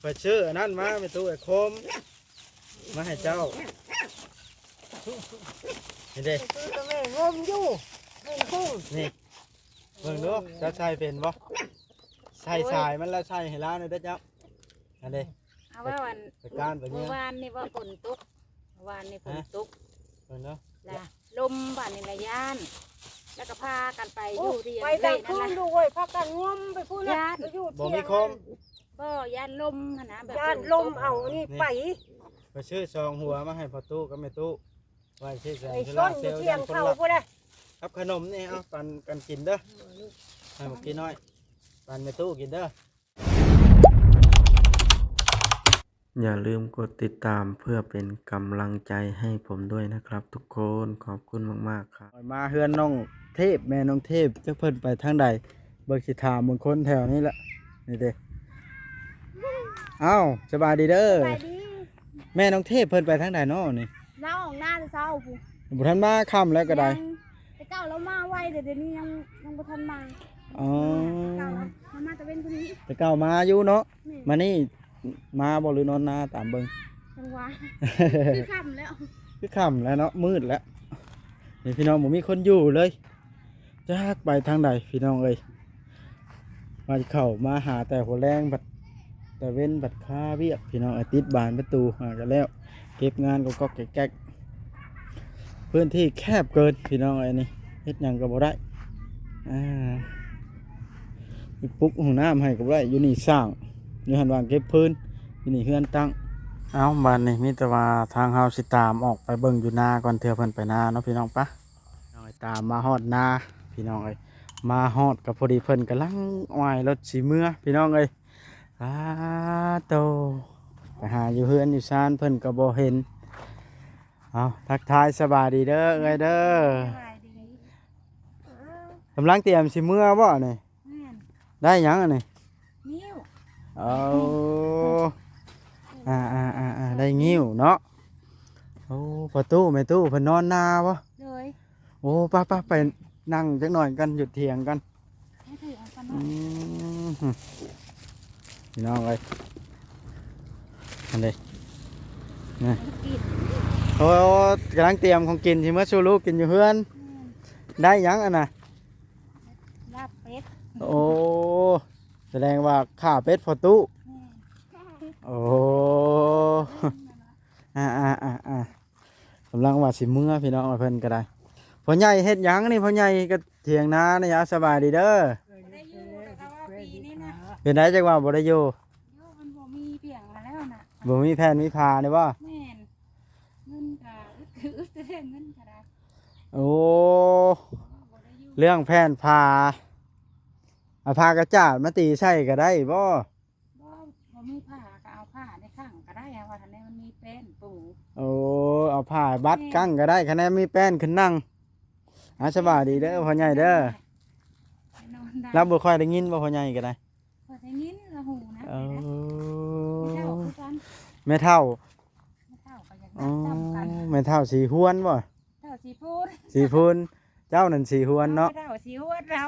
ຂ້ອຍຊື້ອັນນັ້ນມາ ແມ່ຕູ້ ໄອ້ໂຄມ ມາໃຫ້ເຈົ້າ ນີ້ເດ້ ຄືກະແມ່ງົມຢູ່ ເບິ່ງພຸ້ນ ນີ້ ເບິ່ງດູ ເຈົ້າໃສ່ເປັນບໍ່? ໃສ່ສາຍມັນແລ້ວໃສ່ໃຫ້ລາວແດ່ເດີເຈົ້າ ອັນເດ້ ເອົາວ່າອັນ ໄປກ້ານໄປເຍືອງ ມື້ວານນີ້ວ່າຝົນຕົກ ວານນີ້ຝົນຕົກ ເບິ່ງເນາະ ລະລົມບາດນີ້ລະຢ້ານ ລະກະພາກັນໄປຢູ່ທີ່ ໄປກາງຄືນລູກເອີຍ ພາກັນງົມໄປພຸ້ນນະ ໄປຢູ່ ບໍ່ມີຄົມ ບໍ່ ຢ້ານລົມຫັ້ນນະ ແບບ ຢ້ານລົມເອົາອັນນີ້ໄປ ໄປຊື້ສອງຫົວມາໃຫ້ພໍ່ຕູ້ກັບແມ່ຕູ້ ໄວ້ຊື້ເຄື່ອງ ໄປຊົນຢູ່ທຽງເຂົາພຸ້ນແຫຼະ ກັບຂະໜົມນີ້ ເອົາປັນກັນກິນເດີ ໃຫ້ບັກກີນ້ອຍ ປັນແມ່ຕູ້ກິນເດີ. ຢ່າลืมกดติดตามเพื่อเป็นกำลังใจให้ผมด้วยนะครับทุกคน ขอบคุณมากๆครับ มาเฮือนน้องเทพ แม่น้องเทพ จักเพิ่นไปทางใด เบิ่งสิถามเบิ่งคนแถวนี้แหละ นี่เด้ อ้าว สบายดีเด้อ สบายดี แม่น้องเทพเพิ่นไปทางใดน้อนี่ ลาวออกนาแต่เช้าพุ้น บ่ทันมา ค่ำแล้วก็ได้ ยัง แต่เก่าลาวมาไว แต่เดี๋ยวนี้ยัง ยังบ่ทันมา อ๋อ แต่เก่าลาวมาแต่เว้นพุ้นนี้ แต่เก่ามาอยู่เนาะ แม่น มานี่ มาบ่หรือนอนนา ตามเบิ่ง จังหวะ คือค่ำแล้ว คือค่ำแล้วเนาะ มืดแล้ว นี่พี่น้อง บ่มีคนอยู่เลย จักไปทางใดพี่น้องเอ้ย ว่าสิเข้ามาหาแต่หัวแลง บัดแต่เว็นบัดคาเวียกพี่น้องเอ้ย ติดบานประตู หากันแล้ว เก็บงานก็ก๊อกแก๊ก พื้นที่แคบเกินพี่น้องเอ้ย นี่เฮ็ดหยังก็บ่ได้ อ่า ปลุกห้องน้ำให้ก็บ่ได้ อยู่นี่สร้าง อยู่หั่นวางเก็บพื้น อยู่นี่เฮือนตั้ง เอ้า บาดนี้มีแต่ว่าทางเฮาสิตามออกไปเบิ่งอยู่นาก่อน เทื่อเพิ่นไปนาเนาะพี่น้อง ปะ เอาไว้ตามมาฮอดนาพี่น้องเอ้ย มาฮอดก็พอดีเพิ่นกำลังอ้อยรถสิเมือพี่น้องเอ้ย อ้าโต ไปหาอยู่เฮือนอยู่ซานเพิ่นก็บ่เห็น เอาทักทายสบายดีเด้อเอื้อยเด้อ สบายดี กำลังเตรียมสิเมือบ่นี่ แม่น ได้หยังอันนี้ งิ้ว เอา อ่าๆๆๆ ได้งิ้วเนาะ โอ้ พ่อตู้แม่ตู้เพิ่นนอนนาบ่ โดย โอ้ ไปๆ ไปนั่งจักหน่อยกัน อยู่เถียงกัน ให้ถือเอากัน อื เนาะ ม พี่น้องเอ้ย อันนี้ นะ กิน โอ้ กำลังเตรียมของกินสิเมือสู่ลูกกินอยู่เฮือน แม่น ได้หยังอันน่ะ ลาบเป็ด โอ้ แสดงว่าข้าเป็ดพ่อตู้ แม่น โอ้ อ่าๆๆๆ กำลังว่าสิเมือพี่น้องเพิ่นก็ได้ พ่อใหญ่เฮ็ดหยังนี่ พ่อใหญ่ก็เถียงนานี่ อ่ะ สบายดีเด้อ บ่ได้อยู่ แต่ว่าปีนี้นะ เป็นไดจักว่าบ่ได้อยู่ อยู่มันบ่มีเพียงมาแล้วนะ บ่มีแผ่นมีผ้านี่บ่ แม่น เงินก็อึดคืออึดแต่เรื่องเงินก็ได้ โอ้ บ่ได้อยู่ เรื่องแผ่นผ้า เอาผ้ากระจาดมาตีใส่ก็ได้บ่ บ่ บ่มีผ้าก็เอาผ้าในขังก็ได้ ว่าทันได้มันมีแป้นปู โอ้ เอาผ้าบัด แม่น กั้งก็ได้ คันได้มีแป้นขึ้นนั่ง อ่ะ สบายดีเด้อ พ่อใหญ่เด้อ ไปนอนได้ ลาวบ่ค่อยได้ยินบ่ พ่อใหญ่ก็ได้ ข้อยได้ยินละหูนะ เออ แม่เฒ่าคือกัน แม่เฒ่า แม่เฒ่าก็อยาก อ๋อ ได้ซ้ำกัน แม่เฒ่าสีฮวนบ่ เฒ่าสีพูน สีพูน เจ้านั่นสีฮวนเนาะ เฒ่าสีฮวนเรา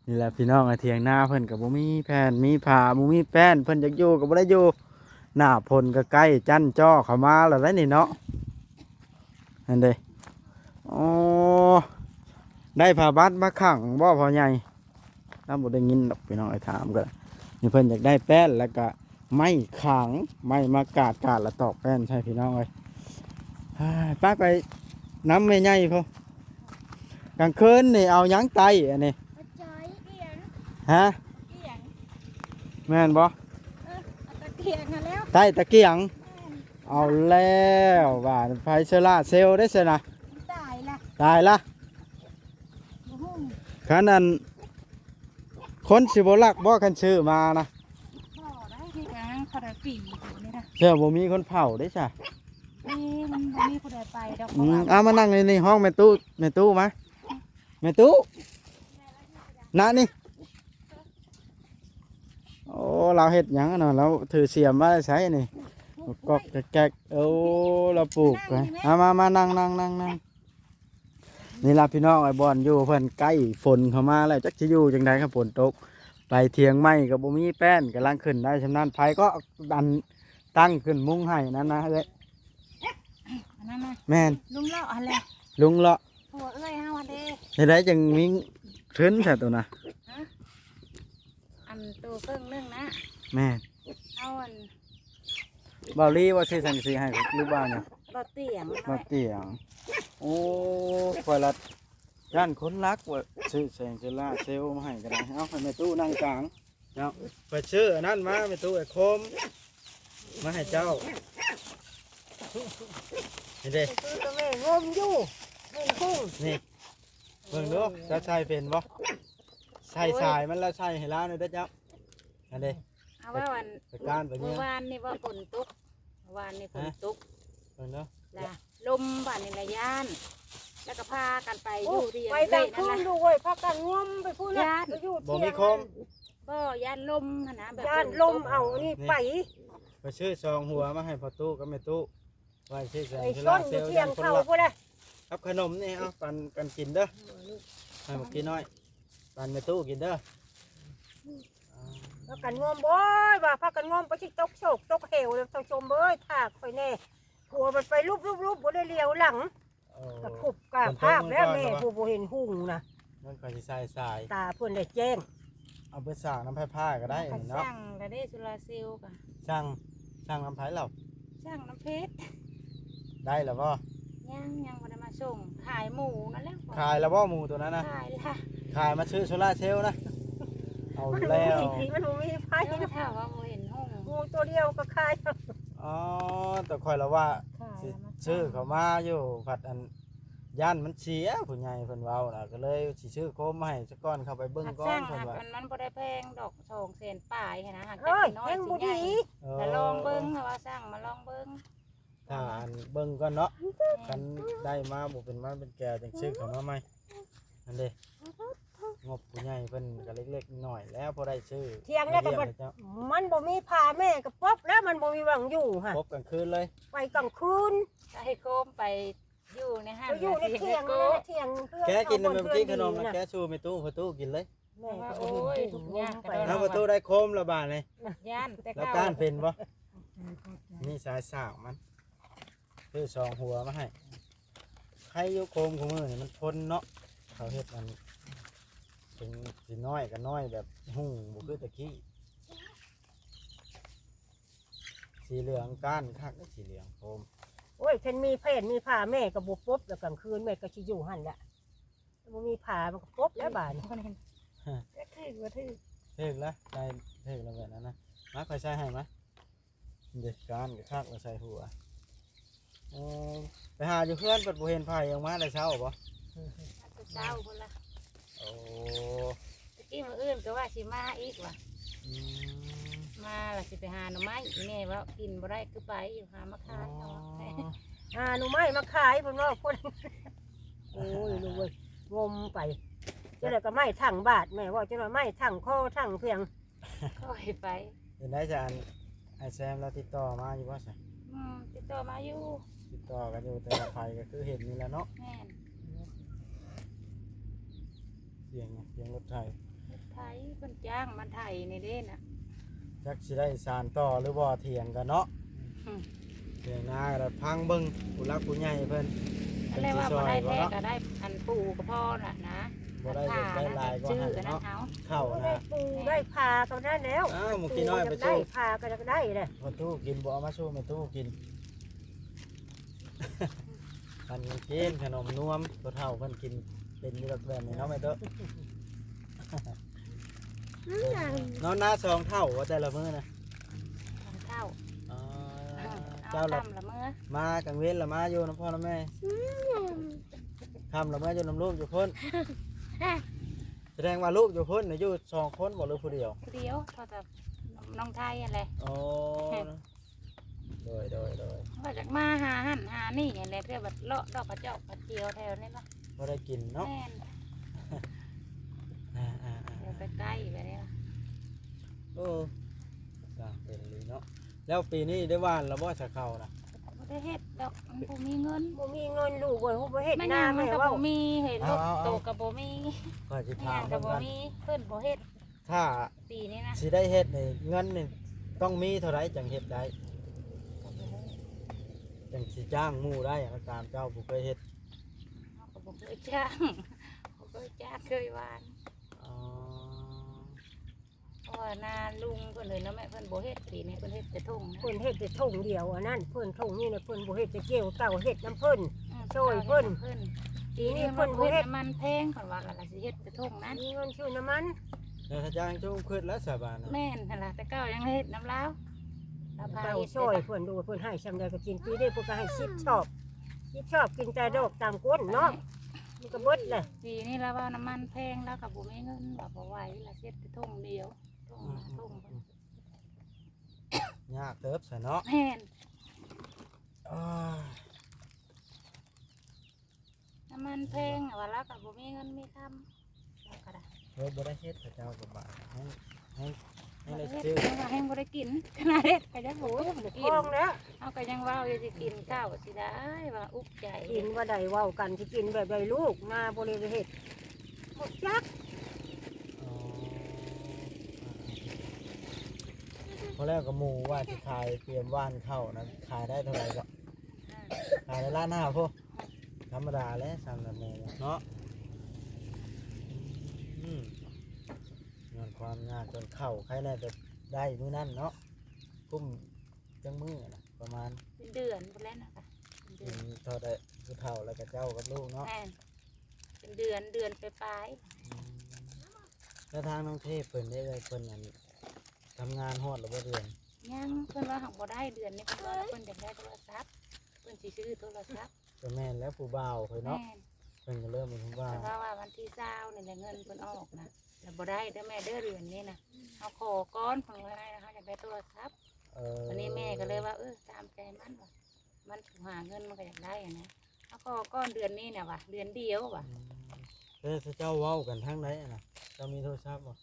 นี่แหละพี่น้อง เถียงนาเพิ่นก็บ่มีแผ่นมีผ้า บ่มีแป้น เพิ่นอยากอยู่ก็บ่ได้อยู่ หน้าฝนก็ใกล้จั่นจ้อเข้ามาแล้วเด้นี่เนาะ นั่นเด้ อ๋อ ได้ผ้าบัดมาขังบ่พ่อใหญ่ ลาวบ่ได้ยินดอกพี่น้อง ไอ้ถามก็ นี่เพิ่นอยากได้แป้น แล้วก็ไม้ขาง ไม้มากาด กาดแล้วตอกแป้นใส่พี่น้องเอ้ย ไป ไปนำแม่ใหญ่พุ้น กลางคืนนี่เอาหยังไต่อันนี้ ฮะ แม่นบ่ เออ เอาตะเกียงมาแล้ว ไต่ตะเกียง แม่น เอาแล้ว ว่าไฟโซล่าร์เซลล์ได้ซั่นนะ ตายละ ตายละ บ่ฮู้ คันอัน คนสิบ่ลักบ่ คันซื้อมานะ บ่ได้ ยังเท่าใดปีอยู่นี่นะ เชื่อบ่มีคนเผาได้ซะ มี มันบ่มีผู้ใดไปดอก อืม เอามานั่งในนี่ ห้องแม่ตู้ แม่ตู้มา แม่ตู้ นะนี่ โอ้ ลาวเฮ็ดหยังเนาะ ลาวถือเสียมมาใส่นี่ กอกแกก โอ้ ลาวปลูก นั่งนี่แม่ เอามา มานั่ง นั่ง นั่ง นั่ง นี่ล่ะพี่น้อง ไอ้บ่อนอยู่เพิ่นใกล้ฝนเข้ามาแล้ว จักสิอยู่จั่งใด๋ คันฝนตก ໄປຖຽງໄມ້ກໍບໍ່ມີແປ້ນ ກຳລັງຂຶ້ນໄດ້ຊ່ຳນັ້ນ ໃຜກໍອັນຕັ້ງຂຶ້ນມຸງໃຫ້ນັ້ນນະເອື້ອຍ. ອັນນັ້ນນະ ແມ່ນ ລຸງເລາະຫັ້ນແຫຼະ ລຸງເລາະ ຜົວເອື້ອຍເຮົາຫັ້ນເດ້. ເຮັດໃດຈັ່ງມີທຶນຊະໂຕນະ? ຮະ? ອັນໂຕເຄິ່ງໜຶ່ງນະ. ແມ່ນ ເອົາອັນ ບ່າວລີວ່າຊື້ສັງກະສີໃຫ້ຫຼືບ່າວຫຍັງ? ບ່າວຕຽງ ບ່າວຕຽງ. ໂອ້ ຂ້ອຍລະຢ້ານຄົນລັກວ່າ ຊື້ແສງໂຊລາເຊວມາໃຫ້ກໍໄດ້. ເອົາ ໃຫ້ແມ່ຕູ້ນັ່ງກາງ. ເຈົ້າ ຂ້ອຍຊື້ອັນນັ້ນມາ ແມ່ຕູ້ ໄອ້ໂຄມມາໃຫ້ເຈົ້າ. ນີ້ເດ້ ຄືກະແມ່ງົມຢູ່ ແມ່ນກຸ້ງ ນີ້ ເບິ່ງດູ ເຈົ້າໃສ່ເປັນບໍ່? ໃສ່ສາຍມັນແລ້ວໃສ່ໃຫ້ລາວແດ່ເດີເຈົ້າ. ອັນເດ້ ເອົາວ່າອັນ ໄປກ້ານໄປເຍືອ ມື້ວານນີ້ວ່າຝົນຕົກ ວານນີ້ຝົນຕົກ ເບິ່ງເດີ ລະລົມບາດນີ້ລະຢ້ານ ລະກະພາກັນໄປຢູ່ ໂອ້ ທ່ຽງ ໄປກາງຄືນລູກເອີຍ ພາກັນງົມໄປພຸ້ນລະ ຢ້ານ ໄປຢູ່ ບໍ່ມີໂຄມ ບໍ່ ຢ້ານລົມຫັ້ນນະ ແບບ ຢ້ານລົມເອົານີ້ໄປ ໄປຊື້ສອງຫົວມາໃຫ້ພໍ່ຕູ້ກັບແມ່ຕູ້ ໄວ້ຊື້ແສງ ໄປ ໂຊລາເຊວ ຢູ່ທ່ຽງເຂົາພຸ້ນລະ ກັບຂະໜົມນີ້ ເອົາປັນກັນກິນເດີ ໃຫ້ບັກກີນ້ອຍ ປັນແມ່ຕູ້ກິນເດີ. ພາກັນງົມ ໂອ້ຍ ວ່າພາກັນງົມໄປຊິຕົກໂຊກຕົກເຫວແລ້ວ ທ່ານຜູ້ຊົມເອີຍ ຖ້າຂ້ອຍແດ່ ຜົວມັນໄປລຸບໆໆ ບໍ່ໄດ້ຫຼຽວຫຼັງ ເອີ ກະຄຸບກະພາບແລ້ວ ແມ່ຜູ້ບໍ່ເຫັນຮຸ່ງນະ ມັນກໍຊິສາຍສາຍ ຕາເພິ່ນໄດ້ແຈ້ງ ເອົາໄປສ້າງນຳໄຟຟ້າກໍໄດ້ເນາະ ສ້າງລະເດ້ ໂຊລາເຊວກະ ສ້າງ ສ້າງນຳໃຜລາວ? ສ້າງນຳເພຈ ໄດ້ລະບໍ່? ຍັງ ຍັງບໍ່ໄດ້ມາສົ່ງ ຂາຍໝູນັ້ນແຫຼະ ຂາຍລະບໍ່ໝູໂຕນັ້ນນະ? ຂາຍລະ ຂາຍມາຊື້ໂຊລາເຊວນະ ເອົາແລ້ວ ມັນບໍ່ມີ ມັນບໍ່ມີໄຟ ເອີ ຖ້າວ່າບໍ່ເຫັນຫຸ່ງ ໝູໂຕດຽວກໍຂາຍ ອໍ ແຕ່ຂ້ອຍລະວ່າ ຂາຍ ຊິ ລະມາ ຊື້ເຂົ້າມາຢູ່ ພັດອັນ ຢ້ານມັນເສຍ ຜູ້ໃຫຍ່ເພິ່ນເວົ້າລະ ກໍເລີຍຊິຊື້ໂຄມມາໃຫ້ສາກ່ອນ ເຂົ້າໄປເບິ່ງກ່ອນ ເພິ່ນວ່າ ມັນ ມັນບໍ່ໄດ້ແພງດອກ ສອງແສນປາຍຫັ້ນນະ ຫາກ ເອີຍ ແຮງບໍ່ດີ ເອີ ລະລອງເບິ່ງ ວ່າຊ່າງມາລອງເບິ່ງ ຖ້າອັນເບິ່ງກ່ອນເນາະ ຄັນໄດ້ມາບໍ່ເປັນມັນເປັນແກວ ຈັ່ງຊື້ເຂົ້າມາໃໝ່ ຫັ້ນເດ້ ງົບຜູ້ໃຫຍ່ເພິ່ນກໍເລັກໆນ້ອຍໆແລ້ວ ພໍໄດ້ຊື້ ຖຽງແລ້ວກໍ ມັນບໍ່ມີຜ້າ ແມ່ກໍປົບແລ້ວ ມັນບໍ່ມີຫວ່າງຢູ່ຫະ ປົບກາງຄືນເລີຍ ໄປກາງຄືນ ໃຫ້ໂຄມໄປຢູ່ໃນຫັ້ນ ໄປຢູ່ໃນຖຽງ ຖຽງ ຖຽງເຮືອນ ແກະກິນນະ ແມ່ ເມື່ອກີ້ຂະໜົມນະ ແກະສູ່ແມ່ຕູ້ ພໍ່ຕູ້ກິນເລີຍ. ແມ່ກໍບໍ່ເຫັນ ໂອ້ຍ ທຸກຍາກ ເອົາປະຕູໄດ້ໂຄມລະບາດນີ້ ຢ້ານແຕ່ ລະກ້ານເປັນບໍ່? ມີສາຍສາກມັນ ຊື້ສອງຫົວມາໃຫ້ ໃຄຢູ່ໂຄມຄູ່ມື້ນີ້ມັນທົນເນາະ ເຂົາເຮັດອັນ ເຖິງຊິນ້ອຍກໍນ້ອຍແບບຫຸ່ງ ບໍ່ຄືແຕ່ກີ້ ສີເຫຼືອງກ້ານຄັກເດ້ ສີເຫຼືອງໂຄມ ໂອ້ຍ ຄັນມີແຜ່ນມີຜ້າ ແມ່ກໍບໍ່ປົບ ແລ້ວກາງຄືນແມ່ກໍຊິຢູ່ຫັ້ນແຫຼະ. ບໍ່ມີຜ້າມັນກໍປົບແລ້ວບາດນີ້ ຈັກຖືກບໍ່ຖືກ ຖືກລະ ໃສ່ຖືກລະແບບນັ້ນນະ ມາ ຂ້ອຍໃສ່ໃຫ້ມາ ເດັດການກໍຄັກລະໃສ່ຫົວ ໂອ້ ໄປຫາຢູ່ເຮືອນ ເພິ່ນບໍ່ເຫັນໃຜອອກມາແຕ່ເຊົ້າບໍ່? ມາແຕ່ເຊົ້າພຸ້ນລະ ໂອ້ ຕະກີ້ມື້ອື່ນກໍວ່າຊິມາອີກວ່າ ອືມ ມາລະຊິໄປຫາໜໍ່ໄມ້ ອີແມ່ວ່າກິນບໍ່ໄດ້ຄືໄປຢູ່ ຫາມາຂາຍ ອໍ ເອົາມາຂາຍ ຫາໜໍ່ໄມ້ມາຂາຍ ເພິ່ນເວົ້າພຸ້ນ ໂອ້ຍ ລູກເອີຍ ງົມໄປ ຈັ່ງໃດກໍໄມ້ທັງບາດ ແມ່ເວົ້າ ຈັ່ງໃດໄມ້ທັງຄໍທັງພຽງ ຄ່ອຍໄປ ເປັນໄດ໋ຊະ ອັນ ອ້າຍແຊມລາວຕິດຕໍ່ມາຢູ່ບໍ່ຊະ? ອືມ ຕິດຕໍ່ມາຢູ່ ຕິດຕໍ່ກັນຢູ່ ແຕ່ວ່າໄປກໍຄືເຫັນນີ້ແຫຼະເນາະ ແມ່ນ ສຽງຫຍັງ? ສຽງລົດໄຖ ລົດໄຖ ເພິ່ນຈ້າງມາໄຖນີ້ເດ້ນະ ຈັກຊິໄດ້ສານຕໍ່ຫຼືບໍ່ ຖຽງກັນເນາະ ອືມ ຖຽງນາກໍໄດ້ ຟັງເບິ່ງຜູ້ຫຼັກຜູ້ໃຫຍ່ເພິ່ນ ອັນແລກວ່າບໍ່ໄດ້ແທ້ກໍໄດ້ ອັນປູກໍພໍລະນະ ບໍ່ໄດ້ ອັນຜ້າ ໄດ້ຫຼາຍກວ່າຫັ້ນເນາະ ເຂົ້ານະ ໄດ້ປູໄດ້ຜ້າກໍນັ້ນແລ້ວ ອ້າວ ໝູ່ກີ້ນ້ອຍໄປ ໄດ້ຜ້າກໍຢາກໄດ້ແຫຼະ ພໍ່ຕູ້ກິນ ບໍ່ເອົາມາສູ່ແມ່ຕູ້ກິນ ປັນກັນກິນຂະໜົມນວມ ຜູ້ເຖົ້າເພິ່ນກິນເປັນຢູ່ດອກແບບນີ້ເນາະແມ່ໂຕະ ນອນນາສອງເທົ່າບໍ່ແຕ່ລະມື້ນະ? ສອງເທົ່າ ອໍ ເຈົ້າລະ ຄ່ຳລະເມືອ ມາກາງເວັນລະມາຢູ່ນຳພໍ່ນຳແມ່ ຄ່ຳລະເມືອຢູ່ນຳລູກຢູ່ພຸ້ນ ສະແດງວ່າລູກຢູ່ພຸ້ນນະ ຢູ່ສອງຄົນບໍ່ ຫຼືຜູ້ດຽວ? ຜູ້ດຽວ ພໍແຕ່ນ້ອງໄທຫັ້ນແຫຼະ ອໍ ໂດຍ ໂດຍ ໂດຍ ວ່າຈະມາຫາຫັ້ນຫານີ້ຫັ້ນແຫຼະ ເພື່ອບັດເລາະດອກກະຈອກກະຈຽວແຖວນີ້ເນາະ ພໍໄດ້ກິນເນາະ ແມ່ນ ອ່າໆໆ ແຖວໃກ້ໆແບບນີ້ລະ ໂອ້ ສ້າງເປັນອີ່ຫຼີເນາະ ແລ້ວປີນີ້ໄດ້ຫວ່ານລະບໍ່ຊະເຂົ້ານະ? ບໍ່ໄດ້ເຮັດດອກ ມັນບໍ່ມີເງິນ ບໍ່ມີເງິນລູກເອີຍ ບໍ່ເຮັດນາ ແມ່ນຫຍັງມັນກໍບໍ່ມີ ເຫັນລູກໂຕກໍບໍ່ມີ ຂ້ອຍຊິຖາມເບິ່ງ ເພິ່ນບໍ່ເຮັດ ຖ້າປີນີ້ນະ ຊິໄດ້ເຮັດນີ້ ເງິນນີ້ຕ້ອງມີເທົ່າໃດຈັ່ງເຮັດໄດ້? ຈັ່ງຊິຈ້າງໝູ່ໄດ້ ຕາມເຈົ້າຜູ້ເຄີຍເຮັດ. ເຮົາກໍບໍ່ເຄີຍຈ້າງ ບໍ່ເຄີຍຈ້າງ ເຄີຍຫວ່ານ. ອໍ ເພາະວ່ານາລຸງເພິ່ນເລີຍເນາະແມ່ ເພິ່ນບໍ່ເຮັດປີນີ້ ເພິ່ນເຮັດແຕ່ທົ່ງນະ ເພິ່ນເຮັດແຕ່ທົ່ງດຽວ ອັນນັ້ນເພິ່ນທົ່ງນີ້ນະ ເພິ່ນບໍ່ເຮັດ ແຕ່ກ່ຽວເກົ່າເຮັດນຳເພິ່ນ ອືມ ຊ່ອຍເພິ່ນ ເຮັດນຳເພິ່ນ. ປີນີ້ເພິ່ນບໍ່ເຮັດ ນ້ຳມັນແພງ ເພິ່ນວ່າ ລະຊິເຮັດແຕ່ທົ່ງນັ້ນ ມີເງິນຊື້ນ້ຳມັນ. ແຕ່ຂະເຈົ້າຍັງຈະອຸກຄຶດແລ້ວສາບານນະ. ແມ່ນຫັ້ນລະ ແຕ່ເກົ່າຍັງເຮັດນຳລາວ ລາວພາເຮັດ ຊ່ອຍເພິ່ນ ດູເພິ່ນໃຫ້ຊ່ຳໃດກໍກິນ. ປີນີ້ເພິ່ນກໍໃຫ້ສິບຊອບ ສິບຊອບ ກິນແຕ່ດອກຕາມກົ້ນເນາະ ມັນກໍເບິດແຫຼະ. ປີນີ້ລາວວ່ານ້ຳມັນແພງ ລາວກໍບໍ່ມີເງິນ ວ່າບໍ່ໄຫວ ລາວເຮັດແຕ່ທົ່ງດຽວ ທົ່ງ ອືມ ທົ່ງ ອືມ ຍາກເຕີບຊະເນາະ. ແມ່ນ ໂອ້ຍ ນ້ຳມັນແພງ ວ່າລາວກໍບໍ່ມີເງິນມີຄຳ ລາວກໍໄດ້ ເອີ ບໍ່ໄດ້ເຮັດ ເຂົາເຈົ້າກໍບາດ ແຮງ ແຮງ ແຮງໄດ້ຊື້ ແຮງບໍ່ໄດ້ກິນ ຂະໜາດເຮັດກໍຍັງບໍ່ໄດ້ກິນ ຂອງແລ້ວ ເຮົາກໍຍັງເວົ້າຢູ່ ຊິກິນເຂົ້າຊິໄດ້ ວ່າອຸກໃຈ ກິນວ່າໄດ້ເວົ້າກັນ ຊິກິນແບບໃດລູກ ນາບໍ່ໄດ້ເຮັດ ບໍ່ຈັກ. ອໍ ພໍແລ້ວກໍໝູ່ວ່າຊິຂາຍ ຕຽມຫວ່ານເຂົ້ານະ ຂາຍໄດ້ເທົ່າໃດກໍ? ຂາຍໄດ້ລ້ານຫ້າພຸ້ນ ທຳມະດາແຫຼະ ຊ່ຳນັ້ນແຫຼະເນາະ. ອືມ ຍ້ອນຄວາມຍາກຈົນເຂົ້າ ໃຄແນ່ແຕ່ໄດ້ມື້ນັ້ນເນາະ. ກຸ້ມຈັກມື້ນະ ປະມານ ເປັນເດືອນພຸ້ນແຫຼະນະ ເປັນເດືອນ ເປັນເທົ່າໃດ ຜູ້ເຖົ້າແລ້ວກໍເຈົ້າກັບລູກເນາະ. ແມ່ນ ເປັນເດືອນ ເດືອນປາຍໆ. ອືມ ແລ້ວທາງນ້ອງເທບເພິ່ນເດ້ ເອື້ອຍເພິ່ນ ອັນ ທຳງານຮອດແລ້ວບໍ່ເດືອນ? ຍັງ ເພິ່ນວ່າຫາກບໍ່ໄດ້ເດືອນນີ້ ເພິ່ນວ່າ ເພິ່ນຢາກໄດ້ໂທລະສັບ ເພິ່ນຊິຊື້ໂທລະສັບ. ກໍແມ່ນແລ້ວ ຜູ້ບ່າວຂ້ອຍເນາະ. ແມ່ນ ເພິ່ນກໍເລີ່ມເປັນຜູ້ບ່າວ ເພິ່ນວ່າ ວ່າວັນທີຊາວນີ້ແຫຼະເງິນເພິ່ນອອກນະ ແລ້ວບໍ່ໄດ້ເດີ້ແມ່ເດີ້ ເດືອນນີ້ນະ ເຮົາຂໍກ່ອນ ເພິ່ນວ່າເຮົາຢາກໄດ້ໂທລະສັບ. ເອີ ບັດນີ້ແມ່ກໍເລີຍວ່າ ເອີ ຕາມໃຈມັນວ່າ ມັນຜູ້ຫາເງິນມັນກໍຢາກໄດ້ຫັ້ນນະ ເຮົາຂໍກ່ອນເດືອນນີ້ນະວ່າ ເດືອນດຽວວ່າ. ອືມ ແຕ່ເຈົ້າເວົ້າກັນທາງໃດນະ ເຈົ້າມີໂທລະສັບບໍ່?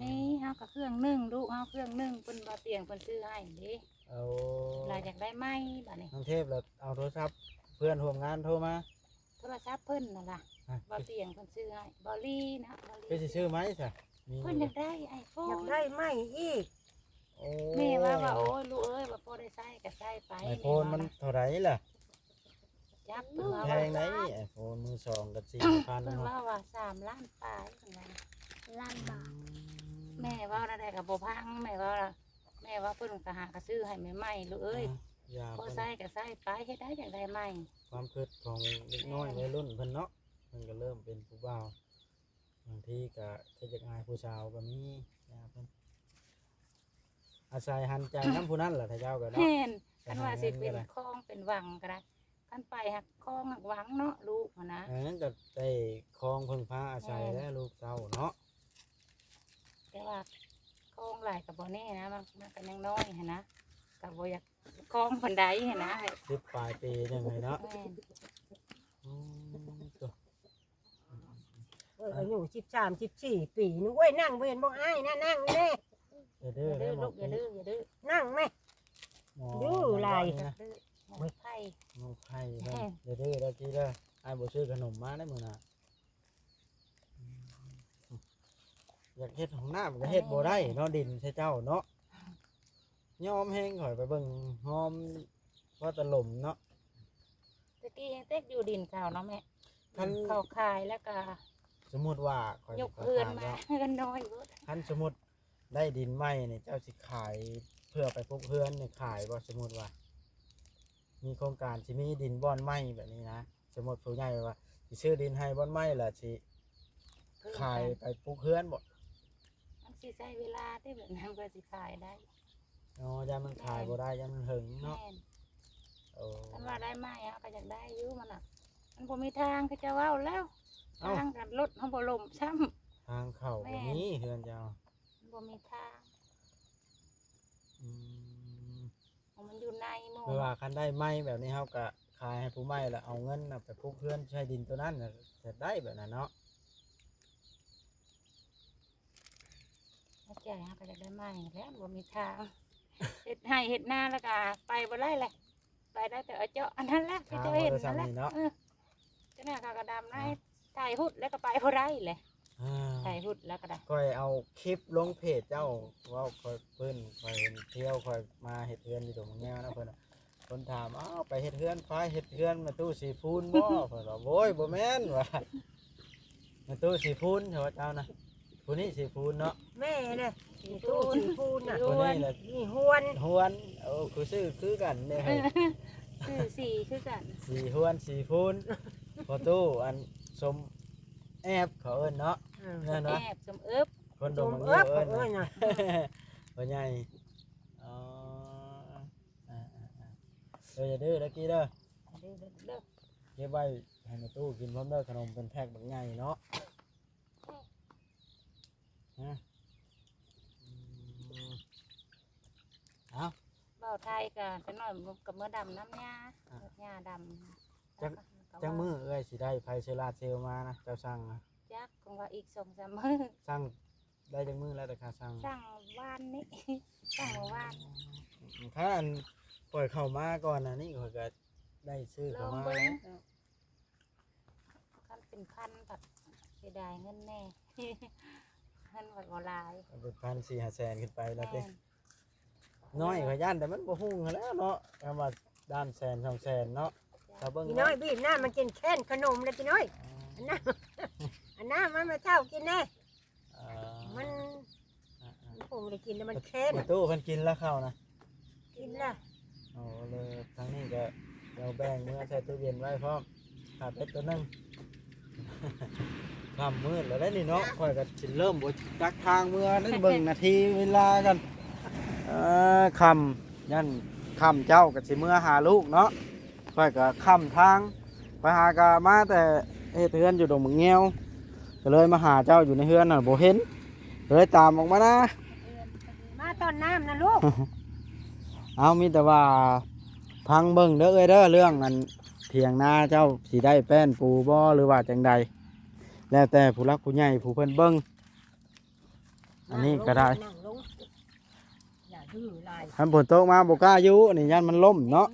ນີ້ ເຮົາກໍເຄື່ອງໜຶ່ງ ລູກເຮົາເຄື່ອງໜຶ່ງ ເພິ່ນ ບ່າວຕຽງເພິ່ນຊື້ໃຫ້ເດ້. ໂອ້ ລາວຢາກໄດ້ໃໝ່ບາດນີ້ ນ້ອງເທບລະເອົາໂທລະສັບເພື່ອນຮ່ວມງານໂທມາ ໂທລະສັບເພິ່ນນັ້ນລະ ບ່າວຕຽງເພິ່ນຊື້ໃຫ້ ບ່າວລີນະ ບ່າວລີ ເພິ່ນຊິຊື້ໃໝ່ຊະ ມີ ເພິ່ນຢາກໄດ້ໄອໂຟນ ຢາກໄດ້ໃໝ່ອີກ. ໂອ້ ແມ່ວ່າ ວ່າ ໂອ້ຍ ລູກເອີຍ ວ່າພໍໄດ້ໃຊ້ກໍໃຊ້ໄປ ໄອໂຟນມັນເທົ່າໃດລະ? ຈັກ ເພິ່ນວ່າ ແພງໃດ໋ ໄອໂຟນມືສອງກໍສີ່ຫ້າພັນ ເພິ່ນວ່າ ວ່າສາມລ້ານປາຍ ເພິ່ນວ່າ ລ້ານບາດ. ອືມ ແມ່ເວົ້າແນວໃດກໍບໍ່ຟັງ ແມ່ເວົ້າ ແມ່ວ່າເພິ່ນກໍຫາກໍຊື້ໃຫ້ໃໝ່ໆ ລູກເອີຍ ອ່າ ພໍໃຊ້ກໍໃຊ້ໄປ ເຮັດໄດ້ຈັ່ງໃດໃໝ່. ຄວາມຄິດຂອງເດັກນ້ອຍ ແມ່ນ ໄວລຸ້ນເພິ່ນເນາະ ເພິ່ນກໍເລີ່ມເປັນຜູ້ບ່າວ ບາງທີກໍຄືຢາກອາຍຜູ້ສາວກໍມີ ຢ່າເພິ່ນ ອາໄສຫັນໃຈນຳຜູ້ນັ້ນລະ ຖ້າເຈົ້າກໍເນາະ. ແມ່ນ ຄັນວ່າຊິເປັນຄອງເປັນຫວັງກໍໄດ້ ຄັນໄປຫາກຄອງຫາກຫວັງເນາະ ລູກຫັ້ນນະ. ເອີ ກໍໄດ້ຄອງເພິ່ງພາອາໄສແຫຼະ ລູກເຕົ້າເນາະ. ແຕ່ວ່າຄອງຫຼາຍກໍບໍ່ແນ່ນະ ມັນ ມັນກໍຍັງນ້ອຍຫັ້ນນະ ກໍບໍ່ຢາກຄອງປານໃດຫັ້ນນະ ສິບປາຍປີໜຶ່ງເລີຍເນາະ. ແມ່ນ ອືມ ໂອ້ຍ ອາຍຸສິບສາມ ສິບສີ່ປີນີ້ ໂອ້ຍ ນັ່ງບໍ່ເຫັນບໍ່ ອ້າຍນະ ນັ່ງແດ່. ຢ່າດື້ເດີລູກ ຢ່າດື້ ຢ່າດື້ ນັ່ງແມ່ ດື້ຫຼາຍ ໂອ້ຍ ໄຜ່ ນ້ອງໄຜ່ເດີ ຢ່າດື້ເດີ ກີ້ເດີ ອ້າຍບໍ່ຊື້ຂະໜົມມາໃນມື້ໜ້າ. ຢາກເຮັດຫ້ອງນ້ຳກໍເຮັດບໍ່ໄດ້ເນາະ ດິນໃສ່ເຈົ້າເນາະ. ຍອມແຮງ ຂ້ອຍໄປເບິ່ງຫອມພໍຕະຫຼົມເນາະ. ແຕ່ກີ້ຍັງເຕັກຢູ່ດິນເຂົາເນາະແມ່ ຄັນເຂົາຂາຍແລ້ວກໍ ສົມມຸດວ່າຂ້ອຍ ຍົກເຮືອນມາ ເຮືອນນ້ອຍເບິດ. ຄັນສົມມຸດໄດ້ດິນໃໝ່ນີ້ ເຈົ້າຊິຂາຍເພື່ອໄປປຸກເຮືອນນີ້ຂາຍບໍ່? ສົມມຸດວ່າມີໂຄງການຊິມີດິນບ່ອນໃໝ່ແບບນີ້ນະ ສົມມຸດຜູ້ໃຫຍ່ວ່າຊິຊື້ດິນໃຫ້ບ່ອນໃໝ່ ແລ້ວຊິຂາຍໄປປຸກເຮືອນບໍ່? ມັນຊິໃຊ້ເວລາຕິ ແບບນັ້ນກວ່າຊິຂາຍໄດ້. ອໍ ຢ້ານມັນຂາຍບໍ່ໄດ້ ຢ້ານມັນເຫິງເນາະ. ແມ່ນ ໂອ້ ຄັນວ່າໄດ້ໃໝ່ເຮົາກໍຢາກໄດ້ຢູ່ ມັນນະ ມັນບໍ່ມີທາງ ເຂົາເຈົ້າເວົ້າແລ້ວ ເອົ້າ ທາງກັນລົດເຮົາບໍ່ລົ້ມຊ້ຳ ທາງເຂົ້າບໍ່ມີ ເຮືອນເຈົ້າ ມັນບໍ່ມີທາງ. ອືມ ເພາະມັນຢູ່ໃນໝູ່ ແປວ່າຄັນໄດ້ໃໝ່ແບບນີ້ ເຮົາກະຂາຍໃຫ້ຜູ້ໃໝ່ ແລ້ວເອົາເງິນນະໄປປຸກເຮືອນໃສ່ດິນໂຕນັ້ນນະ ຈະໄດ້ແບບນັ້ນເນາະ. ໃນໃຈເຮົາກໍຢາກໄດ້ໃໝ່ແຫຼະ ບໍ່ມີທາງ ເຮັດໄຮ່ເຮັດນາແລ້ວກໍໄປບໍ່ໄດ້ແຫຼະ ໄປໄດ້ແຕ່ເຈາະອັນນັ້ນແຫຼະ ທີ່ເຈົ້າເຫັນນັ້ນແຫຼະ. ເອີ ເຈົ້າໜ້າເຂົາກໍດຳນາ ຖ່າຍຮຸດແລ້ວກໍໄປບໍ່ໄດ້ແຫຼະ. ອ່າ ໃສ່ຮຸດແລ້ວກໍໄດ້ ຂ້ອຍເອົາຄລິບລົງເພຈເຈົ້າ ເວົ້າຂ້ອຍເພິ່ນ ຂ້ອຍເຫັນທ່ຽວ ຂ້ອຍມາເຮັດເຮືອນຢູ່ດົງແງວນະ ເພິ່ນ ເພິ່ນຖາມ ອ້າວ ໄປເຮັດເຮືອນ ພາເຮັດເຮືອນແມ່ຕູ້ສີພູນບໍ່? ເພິ່ນວ່າ ໂອ້ຍ ບໍ່ແມ່ນວ່າ ແມ່ຕູ້ສີພູນ ເຈົ້ານະ ຜູ້ນີ້ສີພູນເນາະ ແມ່ນະ ຕູ້ສີພູນນະ ຜູ້ນີ້ລະ ມີຫວນ ຫວນ ໂອ້ ຄືຊື່ຄືກັນເດ້ ຊື່ສີຄືກັນ ສີຫວນສີພູນ ພໍ່ຕູ້ອັນສົມແອບ ເຂົາເອີ້ນເນາະ ເອີ ສົມແອບ ສົມເອິບ ຄົນດົງມັນເອີ້ນ ພໍ່ໃຫຍ່ ອໍ ເອີ ຢ່າດື້ເດີກີເດີ ເກັບໄວ້ໃຫ້ແມ່ຕູ້ກິນພ້ອມເດີ ຂະໜົມເປັນແພັກບັກໃຫຍ່ເນາະ ຮະ ເອົາ ເວົ້າໄທກໍຈັກໜ້ອຍກໍເມືອດຳນຳຫຍ້າ ຫຍ້າດຳ ຈັກມື້ເອື້ອຍຊິໄດ້ໄຟໂຊລາເຊວມານະ ເຈົ້າສັ່ງນະ ຈັກ ຄົງວ່າອີກສອງສາມມື້ ສັ່ງໄດ້ຈັກມື້ແລ້ວແຕ່ຄ່າສັ່ງ ສັ່ງວານນີ້ ສັ່ງເມື່ອວານ ຖ້າອັນຂ້ອຍເຂົ້າມາກ່ອນໜ້ານີ້ ຂ້ອຍກໍໄດ້ຊື້ເຂົ້າມາແລ້ວ ຄັນເປັນພັນພັດເສຍດາຍເງິນແດ່ ເງິນພັດບໍ່ຫຼາຍ ເປັນພັນສີ່ຫ້າແສນຂຶ້ນໄປແລ້ວຕິ ນ້ອຍຂ້ອຍຢ້ານແຕ່ມັນບໍ່ຮຸ່ງຫັ້ນແຫຼ້ວເນາະ ຄຳວ່າດ້ານແສນສອງແສນເນາະ ຖ້າເບິ່ງ ພີ່ນ້ອຍ ບີບນ້ຳມັນກິນແຄ້ນຂະໜົມແລ້ວພີ່ນ້ອຍ ອັນນ້ຳ ອັນນ້ຳມັນມາເຈົ້າກິນແດ່ ມັນ ມັນຄົງໄດ້ກິນແລ້ວມັນແຄ້ນ ແມ່ຕູ້ເພິ່ນກິນແລ້ວເຂົ້ານະ ກິນແລ້ວ ໂອ້ ເລີຍທາງນີ້ກໍດຽວແບ່ງເມືອໃສ່ຕູ້ເຢັນໄວ້ພ້ອມ ຂ້າເປັດຕົວໜຶ່ງ ຄ່ຳມືດແລ້ວເດ້ນີ້ເນາະ ຂ້ອຍກໍຊິເລີ່ມບໍ່ຈັກທາງເມືອນັ້ນ ເບິ່ງນາທີເວລາກັນ ເອີ ຄ່ຳ ຢ້ານຄ່ຳເຈົ້າກໍຊິເມືອຫາລູກເນາະ ຂ້ອຍກໍຄ່ຳທາງ ໄປຫາກໍມາແຕ່ເຮັດເຮືອນຢູ່ດົງບັກແງວ ກໍເລີຍມາຫາເຈົ້າຢູ່ໃນເຮືອນຫັ້ນບໍ່ເຫັນ ເລີຍຕາມອອກມານະ ມາຕ້ອນນ້ຳນະລູກ ເອົາ ມີແຕ່ວ່າຟັງເບິ່ງເດີເອື້ອຍເດີ ເລື່ອງອັນ ຖຽງນາເຈົ້າຊິໄດ້ແປ້ນປູບໍ່ ຫຼືວ່າຈັ່ງໃດ ແລ້ວແຕ່ຜູ້ຫຼັກຜູ້ໃຫຍ່ຜູ້ເພິ່ນເບິ່ງ ອັນນີ້ກໍໄດ້ ຄັນຝົນຕົກມາບໍ່ກ້າຢູ່ນີ້ ຢ້ານມັນລົ້ມເນາະ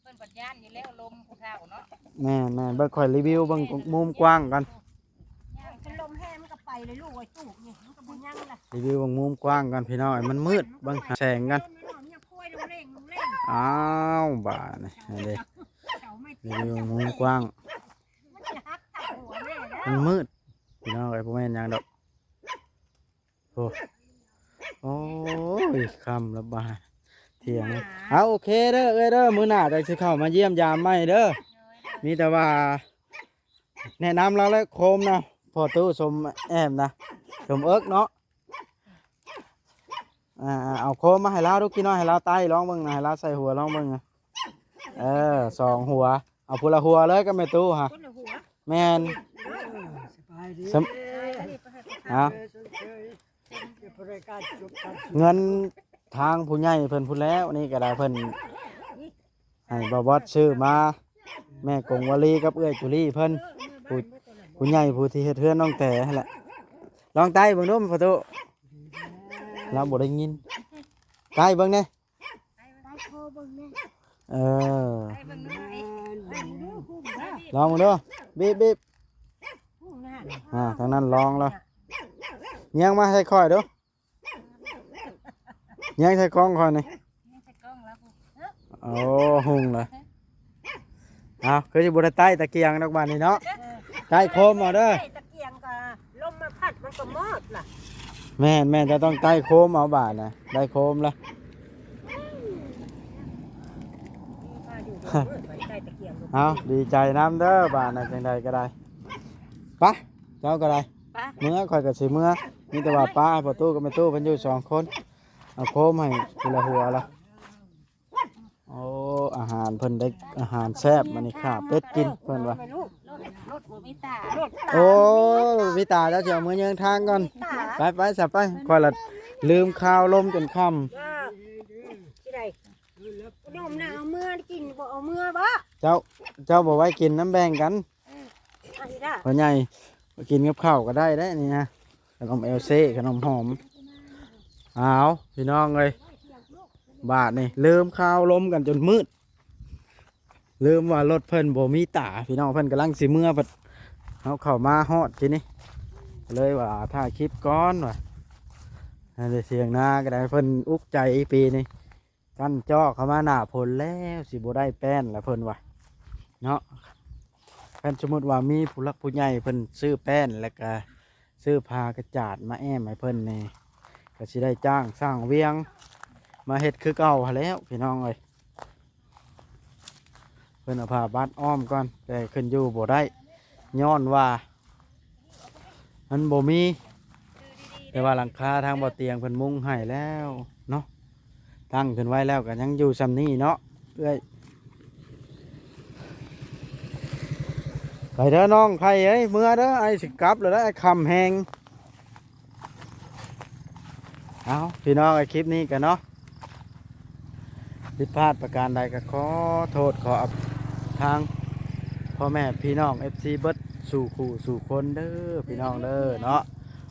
ເພິ່ນບັດຢ້ານຢູ່ແລ້ວ ລົມຜູ້ເຖົ້າເນາະ ແມ່ນໆ ເບິ່ງຂ້ອຍຣີວິວເບິ່ງມຸມກວ້າງກ່ອນ ຄັນລົມແຮງມັນກໍໄປເລີຍລູກເອີຍ ຕູບນີ້ມັນກໍບໍ່ຍັງລະ ຣີວິວເບິ່ງມຸມກວ້າງກ່ອນພີ່ນ້ອງ ມັນມືດ ເບິ່ງແສງກ່ອນ ອ້າວ ບາດນີ້ເດ້ ຣີວິວມຸມກວ້າງ ມັນຊິຫັກທັບຫົວແມ່ແລ້ວ ມັນມືດ ພີ່ນ້ອງເອີຍ ບໍ່ແມ່ນຫຍັງດອກ ໂອ້ ໂອ້ຍ ຄ່ຳລະບາດ ທ່ຽງ ເອົາ ໂອເຄເດີເອື້ອຍເດີ ມື້ໜ້າຈັ່ງຊິເຂົ້າມາຢ້ຽມຢາມໃໝ່ເດີ ມີແຕ່ວ່າ ແນະນຳລາວແຫຼະ ໂຄມນະ ພໍ່ຕູ້ສົມແອບນະ ສົມເອິກເນາະ ອ່າ ເອົາໂຄມມາໃຫ້ລາວດູ ກິນນ້ອຍ ໃຫ້ລາວໄຕ້ລອງເບິ່ງນະ ໃຫ້ລາວໃສ່ຫົວລອງເບິ່ງນະ ເອີ ສອງຫົວ ເອົາຜູ້ລະຫົວເລີຍກັບແມ່ຕູ້ຫະ ຄົນລະຫົວ ແມ່ນ ສະບາຍດີ ເອົາ ເງິນທາງຜູ້ໃຫຍ່ເພິ່ນພຸ້ນແລ້ວ ນີ້ກໍໄດ້ເພິ່ນໃຫ້ບ່າວບອດຊື້ມາ ແມ່ກົງວາລີກັບເອື້ອຍຈູລີເພິ່ນ ຜູ້ ຜູ້ໃຫຍ່ຜູ້ທີ່ເຮັດເຮືອນນ້ອງແຕຫັ້ນແຫຼະ ລອງໄຕ້ເບິ່ງດູພໍ່ຕູ້ ລາວບໍ່ໄດ້ຍິນ ໄຕ້ເບິ່ງແດ່ ໄຕ້ໂຄເບິ່ງແດ່ ເອີ ໄຕ້ເບິ່ງດູ ລອງເບິ່ງດູ ບີບໆ ອ່າ ທາງນັ້ນລອງລະ ຍ່າງມາໃຫ້ຂ້ອຍດູ ແຍງໃສ່ກ້ອງຂ້ອຍນີ້ ແຍງໃສ່ກ້ອງແລ້ວ ໂອ້ ຮຸ່ງເລີຍ ເອົາ ຄືຊິບໍ່ໄດ້ໄຕ້ຕະກຽງດອກບາດນີ້ເນາະ ເອີ ໄຕ້ໂຄມເອົາເດີ ໄຕ້ຕະກຽງກໍລົມມາພັດມັນກໍມອດລະ ແມ່ນໆ ເຈົ້າຕ້ອງໄຕ້ໂຄມເອົາບາດນະ ໄຕ້ໂຄມລະ ເອົາ ດີໃຈນຳເດີບາດນະ ຈັ່ງໃດກໍໄດ້ ໄປ ເຈົ້າກໍໄດ້ ໄປ ເມືອ ຂ້ອຍກໍຊິເມືອ ມີແຕ່ວ່າປ້າພໍ່ຕູ້ກັບແມ່ຕູ້ເພິ່ນຢູ່ສອງຄົນ ເອົາໂຄມໃຫ້ຄົນລະຫົວລະ ໂອ້ ອາຫານເພິ່ນໄດ້ອາຫານແຊບ ມື້ນີ້ຂ້າເປັດກິນເພິ່ນວ່າ ໂອ້ ມີຕາ ເຈົ້າຊິເອົາເມືອເຢີງທາງກ່ອນ ໄປໆ ຊະໄປ ຂ້ອຍລະລືມຂ່າວລົມຈົນຄ່ຳ ເຈົ້າ ເຈົ້າບໍ່ໄວ້ກິນນຳແບ່ງກັນ ພໍ່ໃຫຍ່ ກິນກັບເຂົ້າກໍໄດ້ເດ້ນີ້ນະ ຂະໜົມແອວເຊ ຂະໜົມຫອມ ອ້າວ ພີ່ນ້ອງເອີຍ ບາດນີ້ລືມຂ່າວລົມກັນຈົນມືດ ລືມວ່າລົດເພິ່ນບໍ່ມີຕາ ພີ່ນ້ອງ ເພິ່ນກຳລັງຊິເມືອ ເຮົາເຂົ້າມາຮອດທີ່ນີ້ ກໍເລີຍວ່າຖ່າຍຄລິບກ່ອນວ່າ. ອັນນີ້ ຖຽງນາກໍໄດ້ ເພິ່ນອຸກໃຈປີນີ້ ກັນຈອກເຂົ້າມາໜ້າຝົນແລ້ວ ຊິບໍ່ໄດ້ແປ້ນລະເພິ່ນວ່າເນາະ. ຄັນສົມມຸດວ່າມີຜູ້ຫຼັກຜູ້ໃຫຍ່ເພິ່ນຊື້ແປ້ນ ແລ້ວກະຊື້ຜ້າກະຈາດມາແອ້ມໃຫ້ເພິ່ນນີ້ ກໍຊິໄດ້ຈ້າງຊ່າງວຽງມາເຮັດຄືເກົ່າຫັ້ນແຫຼ້ວພີ່ນ້ອງເອີຍ. ເພິ່ນເອົາຜ້າບັດອ້ອມກ່ອນ ແຕ່ຂຶ້ນຢູ່ບໍ່ໄດ້ ຍ້ອນວ່າມັນບໍ່ມີ. ແຕ່ວ່າຫຼັງຄາທາງບໍ່ຕຽງເພິ່ນມຸງໃຫ້ແລ້ວເນາະ ຕັ້ງຂຶ້ນໄວ້ແລ້ວກໍຍັງຢູ່ຊ່ຳນີ້ເນາະເອື້ອຍ. ໄປເດີນ້ອງໄພເອີຍ ເມືອເດີ ອ້າຍຊິກັບແລ້ວເດີ ອ້າຍຄ່ຳແຮງ. ເອົາ ພີ່ນ້ອງເອີຍ ຄລິບນີ້ກັນເນາະ ຜິດພາດປະການໃດກໍຂໍໂທດຂໍອະ ທາງພໍ່ແມ່ພີ່ນ້ອງ ເອັຟຊີ ເບິດສູ່ຄູ່ສູ່ຄົນເດີພີ່ນ້ອງເດີເນາະ.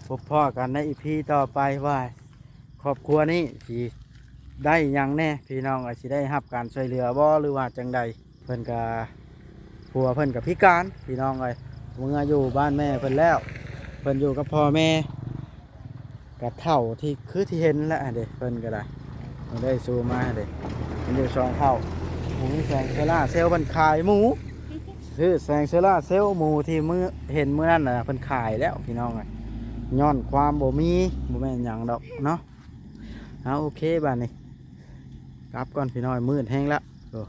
ພົບພໍ້ກັນໃນອີພີຕໍ່ໄປວ່າ ຄອບຄົວນີ້ຊິໄດ້ຫຍັງແດ່ພີ່ນ້ອງເອີຍ ຊິໄດ້ຮັບການຊ່ວຍເຫຼືອບໍ່ ຫຼືວ່າຈັ່ງໃດ. ເພິ່ນກະ ຜົວເພິ່ນກະພິການພີ່ນ້ອງເອີຍ ເມືອຢູ່ບ້ານແມ່ເພິ່ນແລ້ວ. ເພິ່ນຢູ່ກັບພໍ່ແມ່ ກະເຖົ້າທີ່ ຄືທີ່ເຫັນແຫຼະເດ້ ເພິ່ນກໍໄດ້ ເພິ່ນໄດ້ຊູມາເດ້ ເພິ່ນຢູ່ສອງເຖົ້າ. ມີແສງໂຊລາເຊວ ເພິ່ນຂາຍໝູ ຊື້ແສງໂຊລາເຊວ ໝູທີ່ມື້ ເຫັນມື້ນັ້ນນະ ເພິ່ນຂາຍແລ້ວພີ່ນ້ອງເອີຍ ຍ້ອນຄວາມບໍ່ມີ ບໍ່ແມ່ນຫຍັງດອກເນາະ. ເອົາ ໂອເຄ ບາດນີ້ກັບກ່ອນພີ່ນ້ອງ ມືດແຮງລະ ໂອ້